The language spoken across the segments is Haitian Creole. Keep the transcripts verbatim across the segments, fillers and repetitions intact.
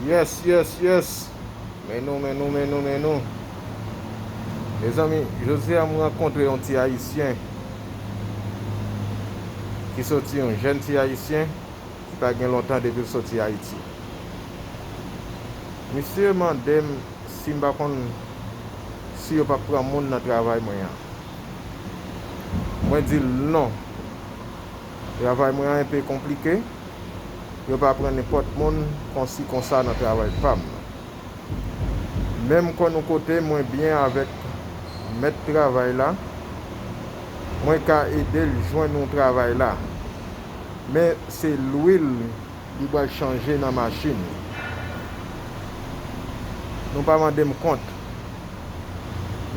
Yes, yes, yes. Men nou, men nou, men nou, men nou. Mezanmi, jodi a m rankontre yon ti ayisyen ki soti, yon jèn ti ayisyen ki pa gen lontan depi l soti Ayiti. Misye mande m si m pa konn si yo p ap pran moun nan travay mwen an. Mwen di l non. Travay mwen an enpe konplike. Yo pa pran nenpòt moun konsi konsa nan travay pa m nan. Men m konn yon kote mwen byen avèk mèt travay la, mwen ka ede l jwenn yon travay la. Men se lwil li pral chanje nan machin. Nou pa mande m kont.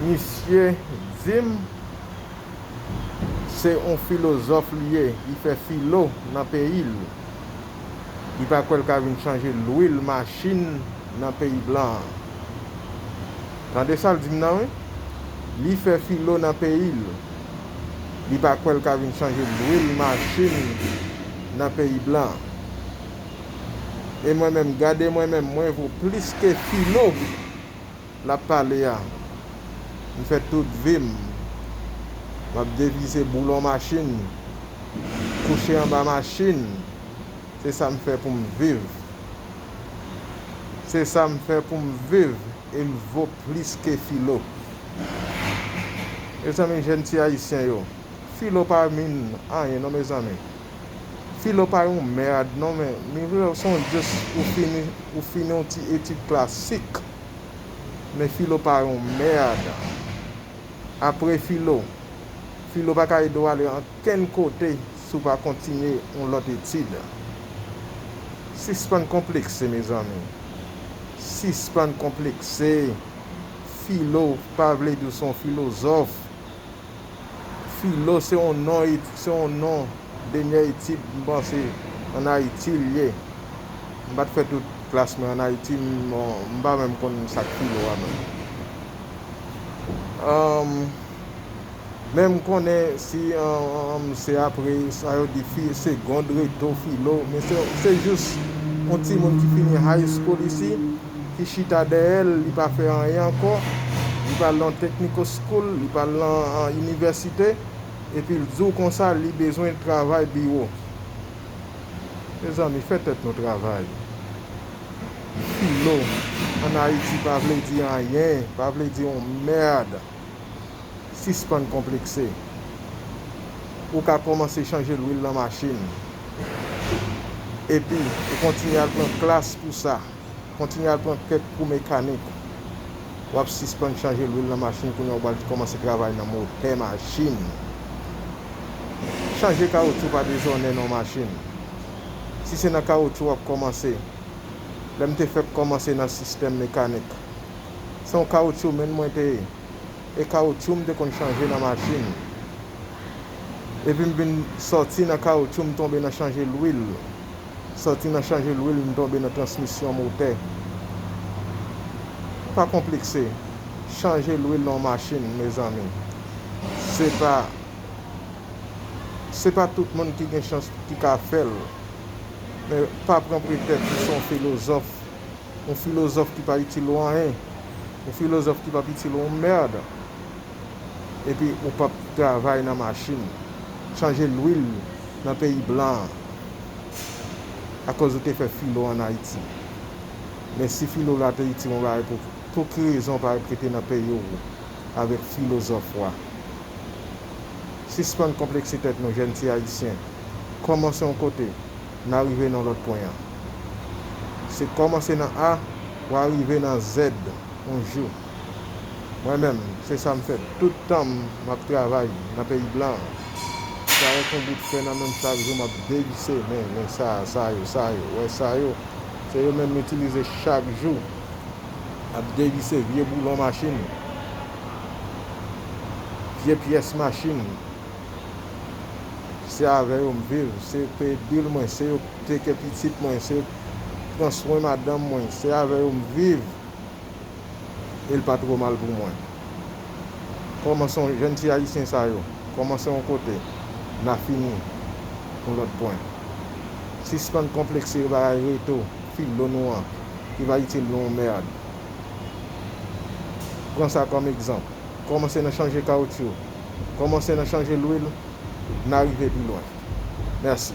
Misye di m se yon filozòf li ye, li fè filo nan peyi l. Li pa kwè l ka vin chanje lwil machin nan peyi blan an. Tande sa l di m nan, wi. Li fè filo nan peyi l. Li pa kwè l ka vin chanje lwil machin nan peyi blan an. E mwen menm, gade mwen menm, mwen vo plis ke filo l ap pale a. M fè tout vi m, m ap devize boulon machin, kouche anba machin. Se sa m fè pou m viv. Se sa m fè pou m viv e m vo plis ke filo. Mezanmi, jèn ti ayisyen yo, filo pa mean anyen non, mezanmi. Filo pa yon mèd non, men, men se yon just ou fini, ou fini yon ti etid klasik. Men filo pa yon mèd. Apre filo, filo pa ka ede w ale ankenn kote si w pa kontinye yon lòt etid. Sispann konplekse, mezanmi. Sispann konplekse. Filo pa vle di w se yon filozòf. Filo se yon non, se yon non dènye etid, m panse, ann Ayiti l ye. M pa t fè tout klas mwen ann Ayiti, m, m pa menm konn sa k filo a menm. Ahn, men m konnen si, ahn, se apre sa yo di fi, segond reto filo, men se, se jis yon timoun ki fini high school isi, ki chita dèyè l, li pa fè anyen ankò, li pa al nan technical school, li pa al nan, ah, inivèsite, epi l di w konsa li bezwen travay biwo. Mezanmi, fè tèt nou travay. Filo ann Ayiti pa vle di anyen, pa vle di yon mèd. Sispann konplekse. Ou ka kòmanse chanje lwil nan machin. Epi, ou kontinye al pran klas pou sa. Kontinye al pran kèk kou mekanik. W ap sispann chanje lwil nan machin, kounye a w pral kòmanse travay nan motè machin. Chanje kawotchou pa dezònè nan machin. Si se nan kawotchou w ap kòmanse, lè m te fèk kòmanse nan sistèm mekanik, se yon kawotchou menm mwen te ye. E kawotchou m te konn chanje nan machin. Epi m vin sòti nan kawotchou, m tonbe nan chanje lwil. Sòti nan chanje lwil, m tonbe nan transmisyon motè. Pa konplekse. Chanje lwil nan yon machin, mezanmi. Se pa, se pa tout moun ki gen chans ki ka fè l. Men pa pran pretèks ou se yon filozòf. Yon filozòf ki pa itil ou anyen. Yon filozòf ki p ap itil ou yon mèd. Epi ou p ap travay nan machin, chanje lwil nan peyi blan an, akoz ou te fè filo ann Ayiti. Men si filo la te itil yon bagay, pou, pou ki rezon w pa ret rete nan peyi w avèk filozòf ou a? Sispann konplekse tèt nou, jèn ti ayisyen. Kòmanse yon kote, n a rive nan lòt pwen an. Se kòmanse nan A, w a rive nan Z yon jou. Mwen menm, se sa m fè. Tout tan m, m ap travay nan peyi blan an. Se avèk yon bout fè nan men m chak jou, m ap devise. Men, men sa, sa yo, sa yo, wè sa yo. Se yo menm m itilize chak jou. Ap devise vye boulon machin, vye pyès machin. Se avè yo m viv, se yo k peye bil mwen, se yo k teke pitit mwen, se yo k pran swen madanm mwen, se avè yo m viv. E l pa twò mal pou mwen. Kòmanse yon jèn ti ayisyen sa yo, kòmanse yon kote, n a fini yon lòt pwen. Sispann konplekse bagay reto, filo nou an. ki va itil nou yon mèd. Pran sa kòm egzanp. Kòmanse nan chanje kawotchou. Kòmanse nan chanje lwil. N a rive pi lwen. Mèsi.